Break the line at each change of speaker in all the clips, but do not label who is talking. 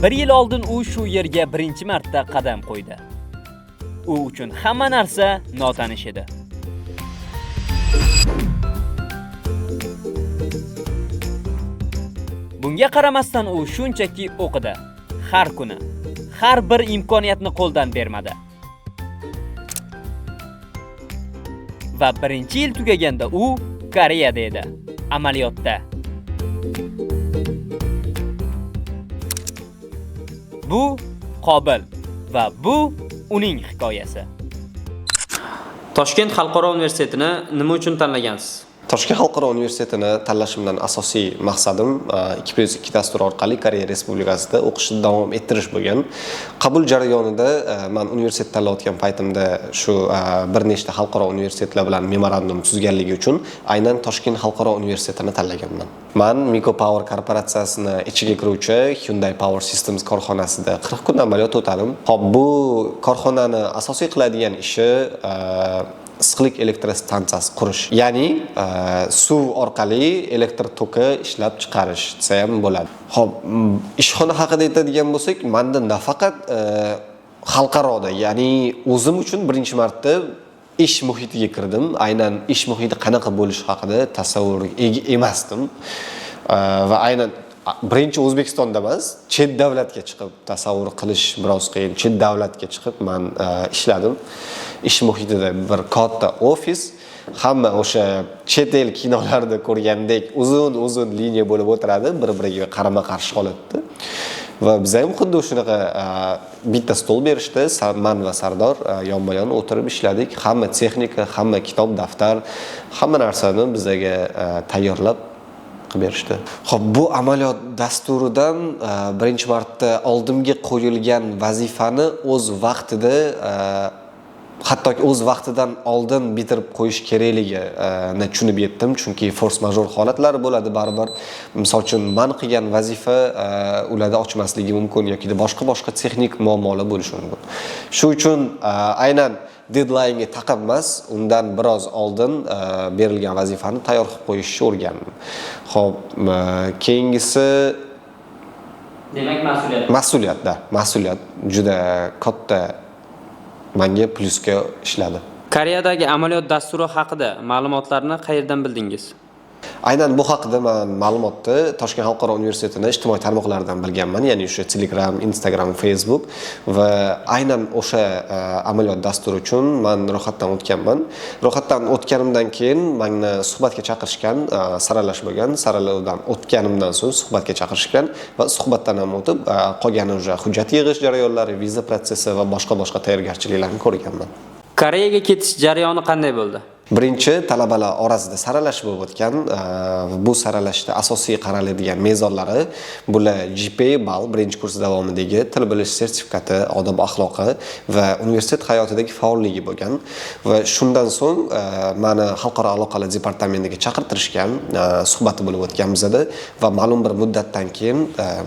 Bir yil oldin u shu yerga birinchi marta qadam qo'ydi. U uchun hamma narsa notanish edi. Bunga qaramasdan u shunchaki o'qidi. Har kuni, har bir imkoniyatni qo'ldan bermadi. Va birinchi yil tugaganda u Koreyada edi, amaliyotda. Bu Qobil va bu uning hikoyasi.
Toshkent xalqaro universitetini nima uchun tanlagansiz?
Toshkent xalqaro universitetini tanlashimdan asosiy maqsadim 2+2 dasturi orqali Koreya Respublikasida o'qishni davom ettirish bo'lgan. Qabul jarayonida men universitet tanlayotgan paytimda shu bir nechta xalqaro universitetlar bilan memorandum tuzganligi uchun aynan Toshkent xalqaro universitetini tanlaganman. Men Miko Power korporatsiyasini ichiga kiruvchi Hyundai Power Systems korxonasida 40 kun amaliyot o'tadim. Xo'p, bu korxonani asosiy qiladigan ishi issiqlik elektrostansiyasi qurish, ya'ni suv orqali elektr toki ishlab chiqarish desa ham bo'ladi. Xo'p, ishxona haqida aytadigan bo'lsak, menda nafaqat xalqaroda, ya'ni o'zim uchun birinchi marta ish muhitiga kirdim. Aynan ish muhiti qanaqa bo'lishi haqida tasavvurga ega emasdim. Va aynan birinchi O'zbekistonda emas, chet davlatga chiqib tasavvur qilish biroz qiyin. Chet davlatga chiqib men ishladim. Ish muhitida bir katta ofis, hamma o'sha chet el kinolarida ko'rgandek uzun-uzun liniya bo'lib o'tiradi, bir-biriga qarama-qarshi holatda. Va biz ham xuddi shunaqa bitta stol berishdi, man va Sardor yonma-yon o'tirib ishladik. Hamma texnika, hamma kitob, daftar, hamma narsani bizga tayyorlab qilib berishdi. Xo'p, bu amaliyot dasturidan birinchi marta oldimga qo'yilgan vazifani o'z vaqtida, hattoki o'z vaqtidan oldin bitirib qo'yish kerakligini tushunib yetdim, chunki fors major holatlari bo'ladi baribir. Misol uchun, man qilgan vazifa ularda ochmasligi mumkin yoki boshqa-boshqa texnik muammolar bo'lishi mumkin. Shu uchun aynan deadline'ga taqab emas, undan biroz oldin berilgan vazifani tayyor qilib qo'yishni o'rgandim. Xo'p, keyingisi
demak mas'uliyat.
Mas'uliyatda, mas'uliyat juda katta menga plyusga ishladi.
Koreyadagi amaliyot dasturi haqida ma'lumotlarni qayerdan bildingiz?
Aynan bu haqida men ma'lumotni Toshkent xalqaro universitetini ijtimoiy tarmoqlaridan bilganman, ya'ni o'sha Telegram, Instagram, Facebook va aynan o'sha amaliyot dasturi uchun men ro'yxatdan o'tganman. Ro'yxatdan o'tganimdan keyin meni suhbatga chaqirishgan, saralash bo'lgan. Saralovdan o'tganimdan so'ng suhbatga chaqirishgan va suhbatdan ham o'tib, qolgani o'sha hujjat yig'ish jarayonlari, viza protsessi va boshqa-boshqa tayyorgarchiliklarni ko'rganman.
Koreyaga ketish jarayoni qanday bo'ldi?
Birinchi talabalar orasida saralash bo'lib o'tgan. Bu saralashda asosiy qaraladigan mezonlari bular GPA ball, birinchi kurs davomidagi til bilish sertifikati, odob axloqi va universitet hayotidagi faolligi bo'lgan. Va shundan so'ng meni xalqaro aloqalar departamentiga chaqirtirishgan, suhbati bo'lib o'tgan bizada va ma'lum bir muddatdan keyin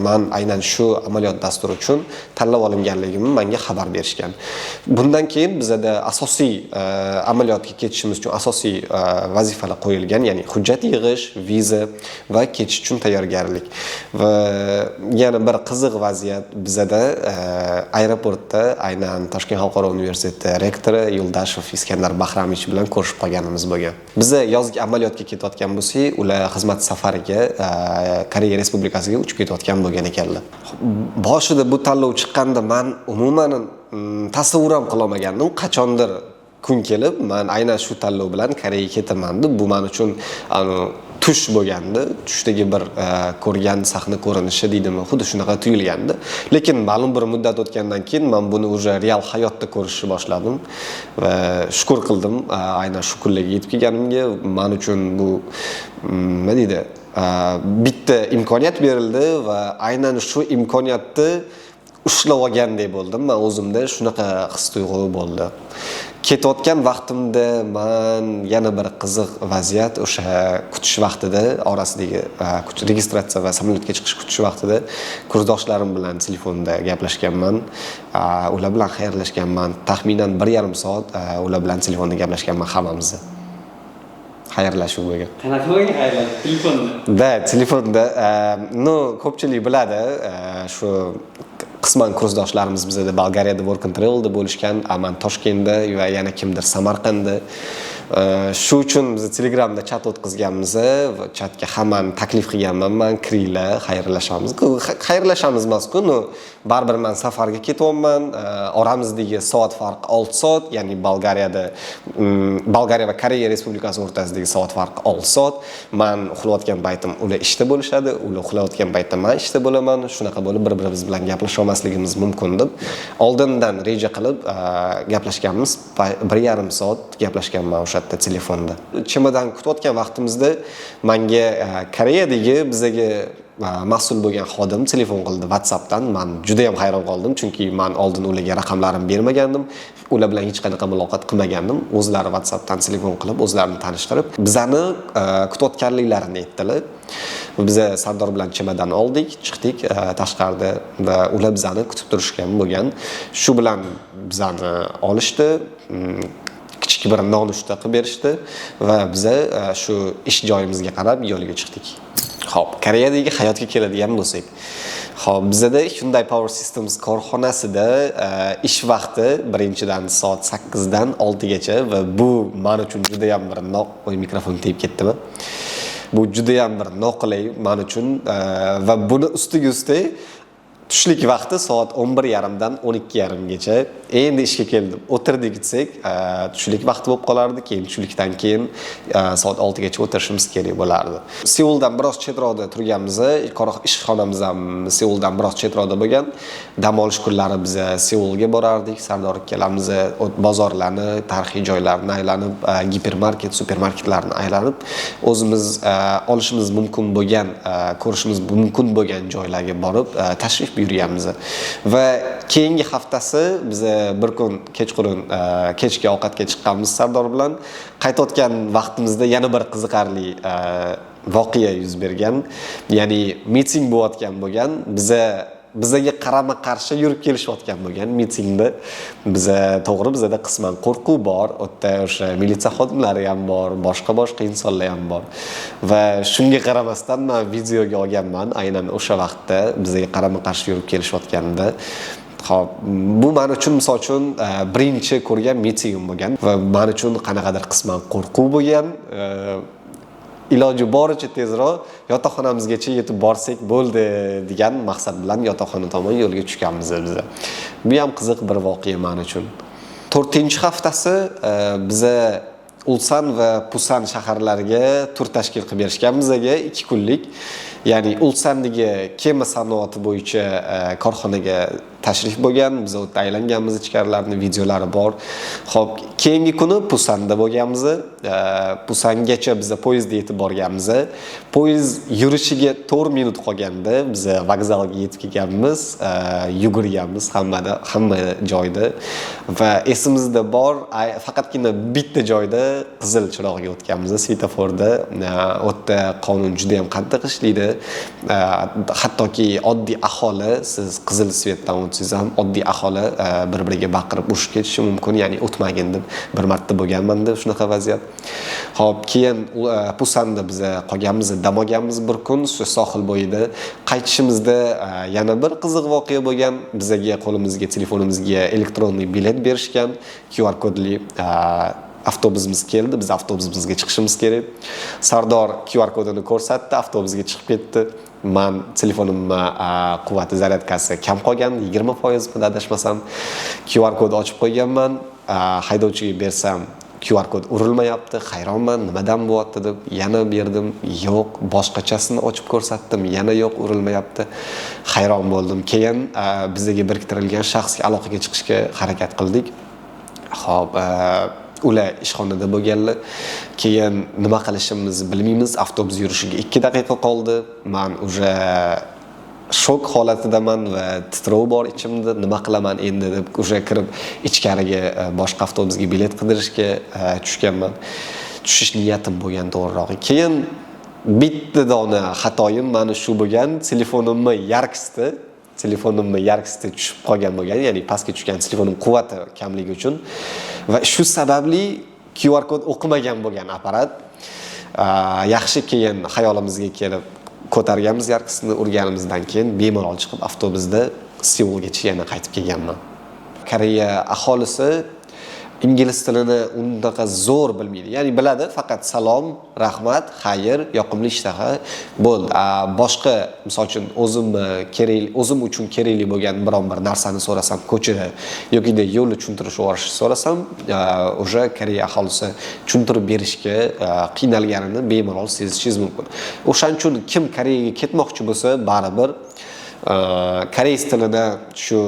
men aynan shu amaliyot dasturi uchun tanlab olinganligimni menga xabar berishgan. Bundan keyin bizada asosiy amaliyotga ketishimiz uchun asosiy vazifalar qo'yilgan, ya'ni hujjat yig'ish, viza va ketish uchun tayyorgarlik. Va yana bir qiziq vaziyat bizada aeroportda aynan Toshkent xalqaro universiteti rektori Yo'ldashev Iskandar Bahramovich bilan ko'rishib qolganimiz bo'lgan. Biza yozgi amaliyotga ketayotgan bo'lsak, ular xizmat safariga Koreya Respublikasiga uchib ketayotgan bo'lgan ekanlar. Boshida bu tanlov chiqqanda men umuman tasavvur ham qila olmagandim, qachondir kun kelib men aynan shu tanlov bilan Koreyaga ketaman deb. Bu men uchun tush bo'lgandi, tushdagi bir ko'rgan sahna ko'rinishi deydimi, xuddi shunaqa tuyulgandi. Lekin ma'lum bir muddat o'tgandan keyin men buni уже real hayotda ko'rishni boshladim va shukur qildim aynan shu kunlarga yetib kelganimga. Men uchun bu nima deydi, bitta imkoniyat berildi va aynan shu imkoniyatni ushlab olgandek bo'ldim. Men o'zimda shunaqa his tuyg'u bo'ldi. Ketayotgan vaqtimda men yana bir qiziq vaziyat, o'sha kutish vaqtida orasidagi registratsiya va samolyotga chiqish kutish vaqtida kursdoshlarim bilan telefonda gaplashganman. Ular bilan xayrlashganman. Taxminan 1,5 soat ular bilan telefonda gaplashganman hammamiz. Xayrlashuv bo'lgan.
Qanaqa bo'lgan xayrlashuv? Telefonda?
Da, telefonda. Ну, ko'pchilik biladi, shu Qisman kursdoshlarimiz bizada Bolgariyada work and travelda bo'lishgan, man Toshkentda va yana kimdir Samarqandda. Shu uchun biz Telegramda chat o'tkazganmiz va chatga hammani taklif qilganman man: "Kiringlar, xayrlashamiz." Xayrlashamiz emasku, но baribir man safarga ketyapman. Oramizdagi soat farqi 6 soat, ya'ni Bolgariyada, Bolgariya va Koreya Respublikasi o'rtasidagi soat farqi 6 soat. Man uxlayotgan paytim ular ishda bo'lishadi, ular uxlayotgan paytda man ishda bo'laman. Shunaqa bo'lib, bir birimiz bilan gaplasha olmasligimiz mumkin deb oldindan reja qilib gaplashganmiz. 1,5 soat gaplashganman o'sha yerda telefonda. Chemodan kutayotgan vaqtimizda manga Koreyadagi bizaga mas'ul bo'lgan xodim telefon qildi WhatsAppdan. Man juda ham hayron qoldim, chunki man oldin ularga raqamlarimni bermagandim, ular bilan hech qanaqa muloqot qilmagandim. O'zlari WhatsAppdan telefon qilib, o'zlarini tanishtirib, bizani kutayotganliklarini aytdilar. Biza Sardor bilan chemodan oldik, chiqdik tashqarida va ular bizani kutib turishgan bo'lgan. Shu bilan bizani olishdi, kichik bir nonushta qilib berishdi va biza shu ish joyimizga qarab yo'lga chiqdik. Xo'p, Koreyadagi hayotga keladigan bo'lsak. Xo'p, bizada Hyundai Power Systems korxonasida ish vaqti birinchidan soat 8 dan 6 gacha va bu men uchun juda ham bir voy, mikrofon tegib ketdimi? Bu juda ham bir noqulay men uchun va buni ustiga ustak tushlik vaqti soat 11:30 dan 12:30 gacha. Endi ishga keldim, o'tirdik desak, tushlik vaqti bo'lib qolardi. Keyin tushlikdan keyin soat 6 gacha o'tirishimiz kerak bo'lardi. Seuldan biroz chetroqda turganmiz, ishxonamiz ham Seuldan biroz chetroqda bo'lgan. Dam olish kunlari biz Seulga borardik Sardor ikkalamiz, bozorlarni, tarixiy joylarni aylanib, gipermarket, supermarketlarni aylanib, o'zimiz olishimiz mumkin bo'lgan, ko'rishimiz mumkin bo'lgan joylarga borib, tashrif buyurganmiz. Va keyingi haftasi biz bir kun kechqurun kechki ovqatga chiqqanmiz Sardor bilan. Qaytayotgan vaqtimizda yana bir qiziqarli voqea yuz bergan, ya'ni miting bo'layotgan bo'lgan. Bizaga qarama qarshi yurib kelishayotgan bo'lgan mitingda. Biza, to'g'ri, bizada qisman qo'rquv bor, u yerda o'sha militsiya xodimlari ham bor, boshqa boshqa insonlar ham bor va shunga qaramasdan man videoga olganman aynan o'sha vaqtda bizaga qarama qarshi yurib kelishayotganda. Xo'p, bu men uchun, misol uchun, birinchi ko'rgan mitingim bo'lgan va men uchun qanaqadir qisman qo'rquv bo'lgan. Iloji boricha tezroq yotoqxonamizgacha yetib borsak bo'ldi degan maqsad bilan yotoqxona tomon yo'lga tushganmiz biz. Bu ham qiziq bir voqea men uchun. To'rtinchi haftasi biza Ulsan va Pusan shaharlariga tur tashkil qilib berishgan bizaga 2 kunlik. Ya'ni Ulsandagi kema sanoati bo'yicha korxonaga tashrif bo'lgan, biz u yerda aylanganmiz, ichkarilarni videolari bor. Xo'p, keyingi kuni Pusanda bo'lganmiz. Pusangacha biz poyezdda yetib borganmiz. Poyezd yurishiga 4 minut qolganda biz vokzalga yetib kelganmiz, yugurganmiz hammada, hamma joyda va esimizda bor, faqatgina bitta joyda qizil chiroqga o'tganmiz, svetoforda. U yerda qonun juda ham qattiq ishlaydi. Hattoki oddiy aholi, siz qizil свет dan o'tsangiz ham, oddiy aholi bir-biriga baqirib urushib ketishi mumkin, ya'ni o'tmagin deb. Bir marta bo'lganmanda shunaqa vaziyat. Xo'p, keyin Pusanda biz qolganmiz, dam olganmiz bir kun shu sohil bo'yida. Qaytishimizda yana bir qiziq voqea bo'lgan. Bizaga qo'limizga, telefonimizga электронный bilet berishgan, QR kodli. Avtobusimiz keldi, biz avtobusimizga chiqishimiz kerak. Sardor QR kodini ko'rsatdi, avtobusga chiqib ketdi. Man telefonimni quvvati, zaryadkasi kam qolgan, 20% adashmasam. QR kod ochib qo'yganman, haydovchiga bersam, QR kod urilmayapti. Hayronman, nimadan bo'lyapti deb yana berdim, yo'q. Boshqachasini ochib ko'rsatdim, yana yo'q, urilmayapti. Hayron bo'ldim. Keyin bizga biriktirilgan shaxsga aloqaga chiqishga harakat qildik. Xo'p, ular ishxonada bo'lganlar. Keyin nima qilishimizni bilmaymiz. Avtobus yurishiga 2 daqiqa qoldi. Man уже shok holatidaman va titrov bor ichimda, nima qilaman endi deb уже kirib ichkariga, boshqa avtobusga bilet qidirishga tushganman, tushish niyatim bo'lgan to'g'rirog'i. Keyin bitta dona xatoyim mani shu bo'lgan: telefonimni яркость i tushib qolgan bo'lgan, ya'ni pastga tushgan telefonim quvvati kamligi uchun va shu sababli QR kod o'qimagan bo'lgan apparat. Yaxshi, keyin xayolimizga kelib ko'targanmiz, яркость ini urganimizdan keyin bemalol chiqib avtobusda. Seulgacha yana qaytib kelganman. Koreya aholisi ingliz tilini unaqa zo'r bilmaydi. Ya'ni biladi faqat salom, rahmat, xayr, yoqimli ishtaha, bo'ldi. Boshqa, misol uchun, o'zim uchun kerakli bo'lgan biron bir narsani so'rasam ko'chada yokida yo'lni tushuntirib yuborishni so'rasam, уже Koreya aholisi tushuntirib berishga qiynalganini bemalol sezishingiz mumkin. O'shaning uchun kim Koreyaga ketmoqchi bo'lsa, baribir koreys tilini shu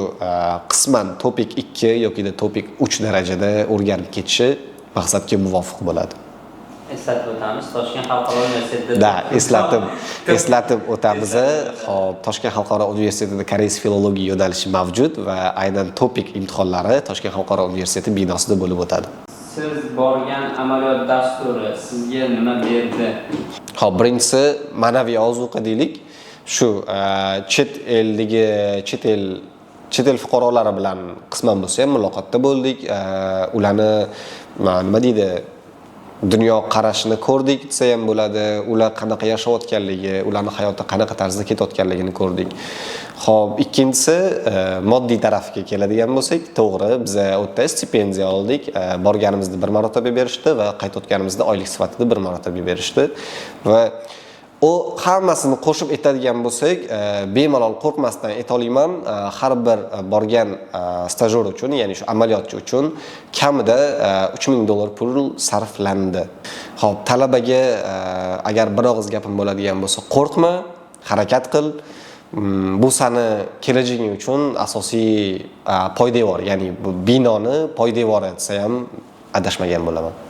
qisman TOPIK 2 yokida TOPIK 3 darajada o'rganib ketishi maqsadga muvofiq bo'ladi.
Eslatib o'tamiz, Toshkent xalqaro universitetida.
Да, eslatib o'tamiz. Xo'p, Toshkent xalqaro universitetida koreys filologiya yo'nalishi mavjud va aynan TOPIK imtihonlari Toshkent xalqaro universiteti binosida bo'lib o'tadi.
Siz borgan amaliyot dasturi sizga nima berdi?
Xo'p, birinchisi ma'naviy ozuqa deylik. Shu chet eldagi chet el fuqarolari bilan qisman bo'lsa ham muloqotda bo'ldik. Ularni nima deydi, dunyo qarashini ko'rdik desa ham bo'ladi. Ular qanaqa yashayotganligi, ularni hayoti qanaqa tarzda ketayotganligini ko'rdik. Xo'p, ikkinchisi moddiy tarafiga keladigan bo'lsak, to'g'ri, biz u yerda stipendiya oldik. Borganimizda bir marotaba berishdi va qaytayotganimizda oylik sifatida bir marotaba berishdi va u hammasini qo'shib aytadigan bo'lsak, bemalol qo'rqmasdan ayta olaman, har bir borgan stajyor uchun, ya'ni shu amaliyotchi uchun kamida 3000 dollar pul sarflandi. Xo'p, talabaga agar bir og'iz gapim bo'ladigan bo'lsa, qo'rqma, harakat qil. Bu sani kelajaging uchun asosiy poydevor, ya'ni bu binoni poydevori desa ham adashmagan bo'laman.